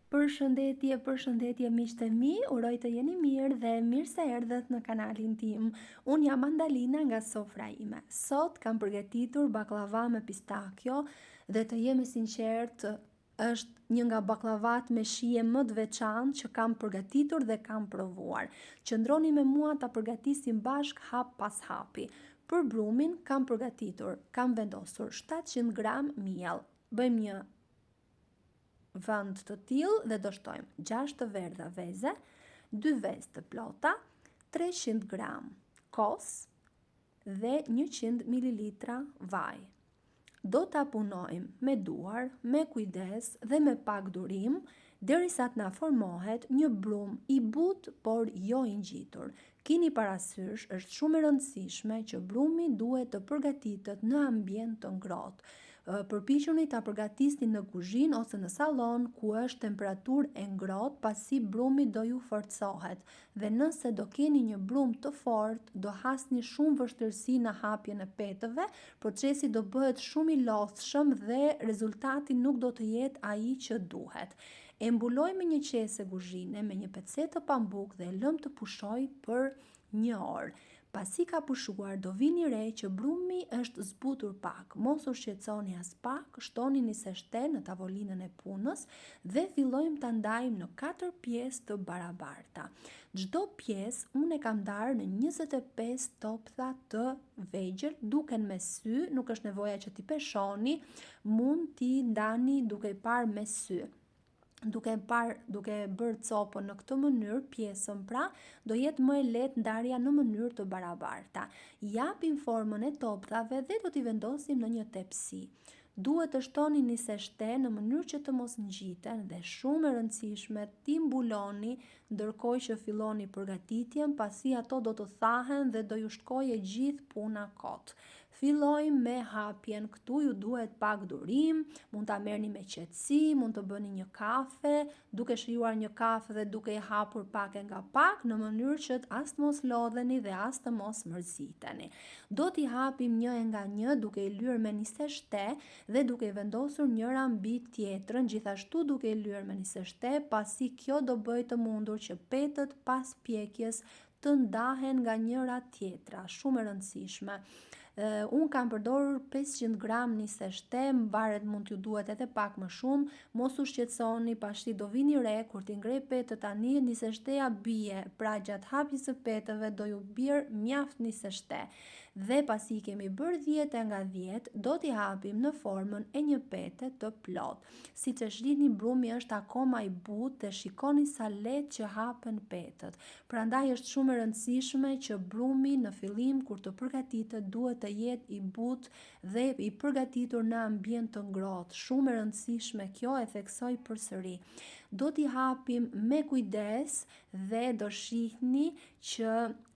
Përshëndetje, përshëndetje miqtë e mi, uroj të jeni mirë dhe mirë se erdhët në kanalin tim. Unë jam Andalina nga sofra ime. Sot kam përgatitur bakllava me pistakio dhe të jem e sinqertë, është një nga bakllavatë me shije më të veçantë që kam përgatitur dhe kam provuar. Qëndroni me mua ta përgatisim bashkë hap pas hapi. Për brumin kam përgatitur, kam vendosur 700 gram miell. Bëjmë një vend të tillë dhe do shtojmë 6 të verdha veze, 2 vezë të plota, 300 gram kos dhe 100 ml vaj. Do ta punojmë me duar, me kujdes dhe me pak durim, derisa të na formohet një brumë i butë, por jo i ngjitur. Kini parasysh, është shumë e rëndësishme që brumi duhet të përgatitet në ambient të ngrohtë. Përpiquni ta përgatisni në kuzhinë ose në sallon ku është temperaturë e ngrohtë pasi brumi do ju forcohet dhe nëse do keni një brumë të fortë do hasni shumë vështirësi në hapjen e petëve, procesi do bëhet shumë i lodhshëm dhe rezultati nuk do të jetë ai që duhet. E mbulojmë me një qese kuzhine me një pecetë pambuk dhe e lëmë të pushojë për një orë. Pasi ka pushuar do vini re që brumi është zbutur pak. Mos u shqetësoni aspak, shtoni niseshte në tavolinën e punës dhe fillojmë ta ndajmë në katër pjesë të barabarta. Çdo pjesë unë e kam ndarë në 25 toptha të vegjël, duken me sy, nuk është nevoja që t'i peshoni, mund t'i ndani duke i parë me sy duke parë duke bërë copën në këtë mënyrë pjesën pra do jetë më e lehtë ndarja në mënyrë të barabarta. Japim formën e topthave dhe do t'i vendosim në një tepsi. Duhet të shtoni niseshte në mënyrë që të mos ngjiten dhe shumë e rëndësishme t'i mbuloni ndërkohë që filloni përgatitjen pasi ato do të thahen dhe do ju shkojë e gjithë puna kot. Fillojmë me hapjen, këtu ju duhet pak durim, mund ta merrni me qetësi, mund të bëni një kafe, duke shijuar një kafe dhe duke i hapur pak e nga pak, në mënyrë që as të mos lodheni dhe as të mos mërziteni. Do t'i hapim një e nga një duke i lyer me niseshte dhe duke i vendosur njëra mbi tjetrën, gjithashtu duke i lyer me niseshte, pasi kjo do bëjë të mundur që petët pas pjekjes të ndahen nga njëra tjetra, shumë e rëndësishme. Unë kam përdorur 500 gram niseshte, varet mund t'ju duhet edhe pak më shumë, mos u shqetësoni, pasi do vini re, kur t'i ngre petët tani, niseshteja bie, pra gjatë hapjes së petëve do ju bjerë mjaft niseshte. Dhe pasi i kemi bërë 10 nga 10, do t'i hapim në formën e një pete të plotë. Siç e shihni brumi është akoma i butë dhe shikoni sa lehtë që hapen petët. Prandaj është shumë e rëndësishme që brumi në fillim kur të përgatitet duhet të jetë i butë dhe i përgatitur në ambient të ngrohtë. Shumë e rëndësishme kjo e theksoj përsëri. Do t'i hapim me kujdes dhe do shihni që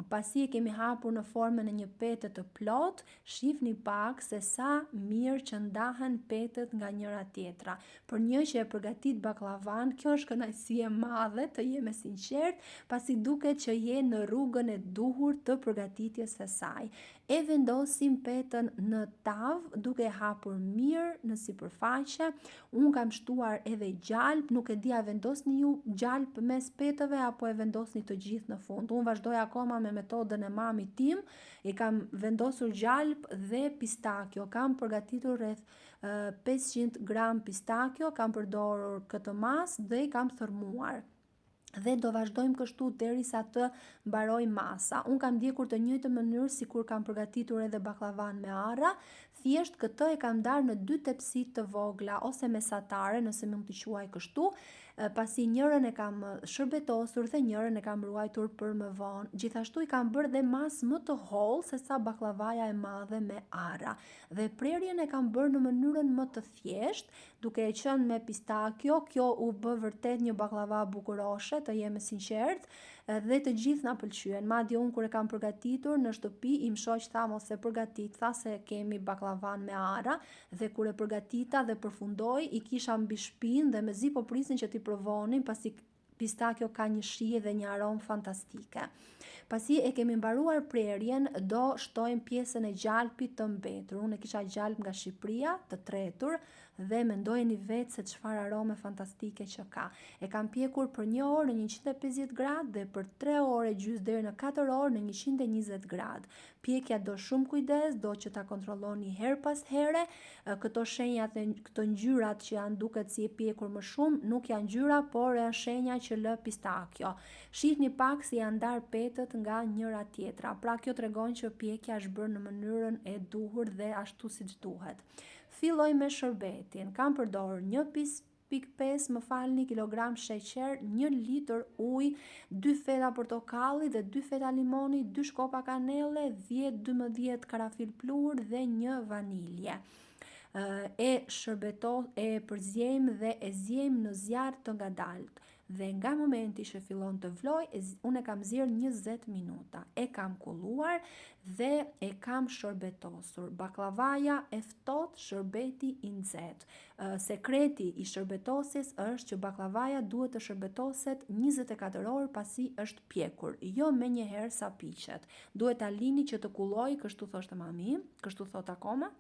pasi e kemi hapur në formën e një pete të plotë, Shihni pak se sa mirë që ndahen petët nga njëra tjetra. Për një që e përgatit bakllavanë, kjo është kënaqësi e madhe, të jem e sinqertë, pasi duket që je në rrugën e duhur të përgatitjes së saj. E vendosim petën në tavë duke e hapur mirë në sipërfaqe. Unë kam shtuar edhe gjalpë, nuk e di a vendosni ju gjalpë mes petëve apo e vendosni të gjithë në fund. Unë vazhdoj akoma me metodën e mamit tim, I kam vendosur gjalpë dhe pistakio. Kam përgatitur rreth 500 gram pistakio, kam përdorur këtë masë dhe i kam thërrmuar. Dhe do vazhdojmë kështu derisa të mbarojë masa. Unë kam ndjekur të njëjtën mënyrë sikur kam përgatitur edhe bakllavanë me arra, thjesht këtë e kam ndarë në dy tepsi të vogla ose mesatare, nëse mund t'i quaj kështu, pasi njërën e kam shërbetosur dhe njërën e kam ruajtur për më vonë. Gjithashtu i kam bërë dhe masë më të hollë se sa bakllavaja e madhe me arra. Dhe prerjen e kam bërë në mënyrën më të thjeshtë, duke e qenë me pistakio, kjo u bë vërtet një bakllava bukuroshe, të jem e sinqertë, dhe të gjithë na pëlqyen. Madje unë kur e kam përgatitur në shtëpi, im shoq tha mos e përgatit, tha se kemi bakllavanë me arra, Dhe kur e përgatita dhe përfundoi, i kisha mbi shpinë dhe mezi po prisnin që t'i provonin, pasi pistakio ka një shije dhe një aromë fantastike. Pasi e kemi mbaruar prerjen, do shtojmë pjesën e gjalpit të mbetur. Unë e kisha gjalp nga Shqipëria, të tretur, Dhe mendojeni vetë se çfarë arome fantastike që ka. E kam pjekur për një orë në 150 gradë dhe për 3 orë e gjysë deri në 4 orë në 120 gradë. Pjekja do shumë kujdes, do që ta kontrolloni herë pas here. Këto shenjat e këto ngjyrat që janë duket si e pjekur më shumë, nuk janë ngjyra, por janë shenja që lë pistakio. Shihni pak si janë ndarë petët nga njëra tjetra. Pra kjo tregon që pjekja është bërë në mënyrën e duhur dhe ashtu siç duhet. Filloj me shërbetin. Kam përdorur një pis pikë 5, më falni, kilogram sheqer, 1 litër ujë, 2 feta portokalli dhe 2 feta limoni, 2 shkopa kanelle, 10-12 karafil pluhur dhe një vanilje. E shërbeto, e përziejmë dhe e ziejmë në zjarr të ngadaltë. Dhe nga momenti që fillon të vlojë, unë e kam zier 20 minuta. E kam kulluar dhe e kam shërbetosur. Bakllavaja e ftohtë, shërbeti i nxehtë. Sekreti i shërbetosjes është që bakllavaja duhet të shërbetoset 24 orë pasi është pjekur, jo menjëherë sa piqet. Duhet ta lini që të kullojë, kështu thoshte mami im, kështu thotë akoma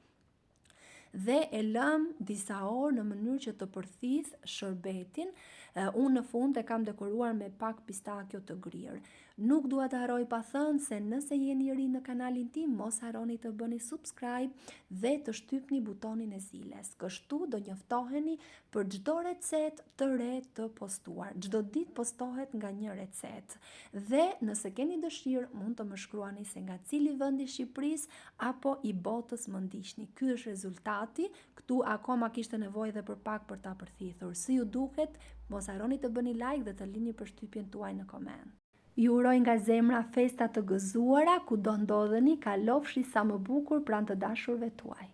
dhe e lëmë disa orë në mënyrë që të përthithë shërbetin. Unë në fund e kam dekoruar me pak pistakio të grirë. Nuk dua të harroj pa thënë se nëse jeni i ri në kanalin tim, mos harroni të bëni subscribe dhe të shtypni butonin e ziles. Kështu do njoftoheni për çdo recetë të re të postuar. Çdo ditë postohet nga një recetë. Dhe nëse keni dëshirë, mund të më shkruani se nga cili vend i Shqipërisë apo i botës më ndiqni. Ky është rezultati. Këtu akoma kishte nevojë edhe për pak për ta përthithur. Si ju duket, mos harroni të bëni like dhe të lini përshtypjen tuaj në koment. Ju uroj nga zemra festa të gëzuara kudo ndodheni, kalofshi sa më bukur pranë të dashurve tuaj.